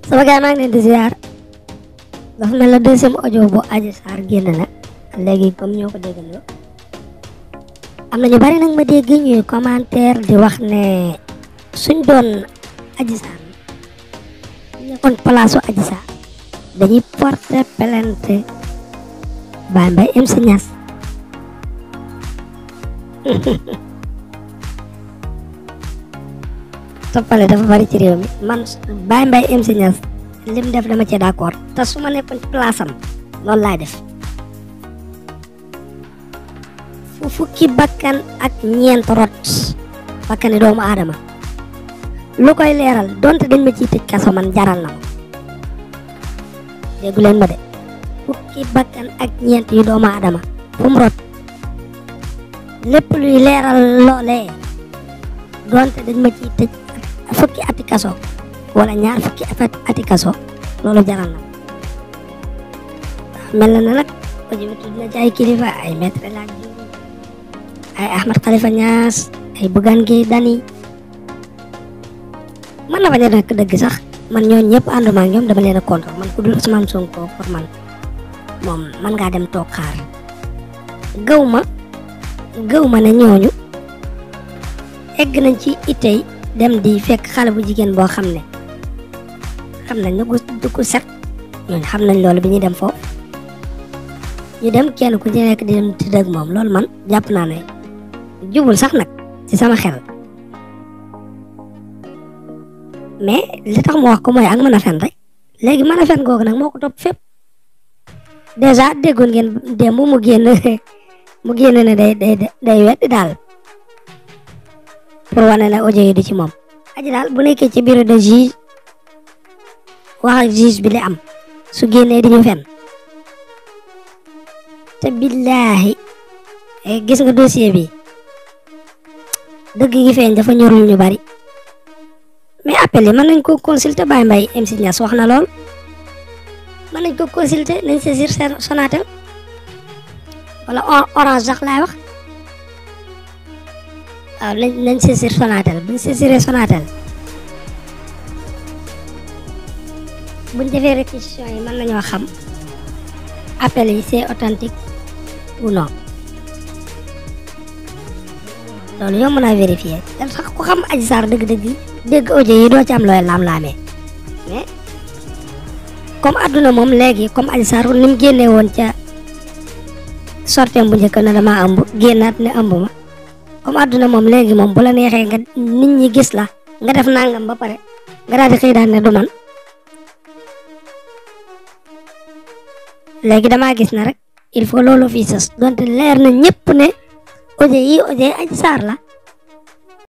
sama gars maa ngi leen di ziar dafa mel la deuxième audio bu Adji Sarr génn na léegi comme ñoo ko déggandoo am na ñu bari nag ma dégg ñuy commentaire di wax ne suñ doon Adji Sarr ñu nekkoon place Adji Sarr dañuy porter plainte Baye Mbaye MC Niass toppale dafa bari ci réew mi man Baye Mbaye MC Niass lim def dama ci d'accord te su ma nekkoon ci place am loolu laay def fu fukki bakkan ak ñeent rot bakkani doomu aadama lu koy leeral donte dañ ma ciy tëj kaso man jaral na ma déggu leen ma de fukki bakkan ak ñeent yu doomu aadama fu mu rot lépp luy leeral loolee donte dañ ma ciy tëj fukki ati kaso wala ñaar fukki ati kaso loolu jaral na mel na nag ko ji tudd na ci ay kilifa ay maître El Hadji Diouf ay Ahmed Khalifa Niass ay Bougane Gueye Dany man na bañ a nekk dëgg sax man ñooñu ñëpp ànduma ak ñoom dama leen a contre man ku dul Ousmane Sonko pour man moom man ngaa dem toog xaar gëw ma ne ñooñu egg nañ ci itey dem di fekk xale bu jigéen boo xam ne xam nañ ne du ko set ñooñu xam nañ loolu bi ñuy dem foofu ñu dem kenn ku ci nekk di dem tëdd ak moom loolu man jàpp naa ne jubul sax nag ci sama xel mais li tax mu wax ko mooy ak mën a fen rek léegi mën a fen googu nag moo ko topp fépp déjà déggoon ngeen démb mu génn ne day weddi daal pour wane ne audio yi di ci moom Adji daal bu nekkee ci bureau de juge wax ak juge bi li am su génnee di ñu fen te billaahi gis nga dossier bi dëgg gi feeñ dafa ñorul ñu bari mais appel yi mën nañ ko consulter Baye Mbaye MC Niass wax na lool mën nañ ko consulter nañ saisir Sonatel wala Orange sax laay wax waaw nañ saisir Sonatel buñ saisiree Sonatel buñ defee réquisition yi mën nañoo xam appel yi c'est authentique ou non loolu yomb naa vérifier dan sax ku xam Adji Sarr dëgg-dëgg dégg audio yi doo ci am looy laam-laamee mais comme adduna moom léegi comme Adji Sarr ni mu génnee woon ca sorteem bu njëkk na dama ëmb génnaat ne ëmb ma comme adduna moom léegi moom bu la neexee nga nit ñi gis la nga def nangam ba pare nga daal di xëy daan ne du man léegi damaa gis na rek il faut loolu fii sës donte leer na ñëpp ne audio yi Adji Sarr la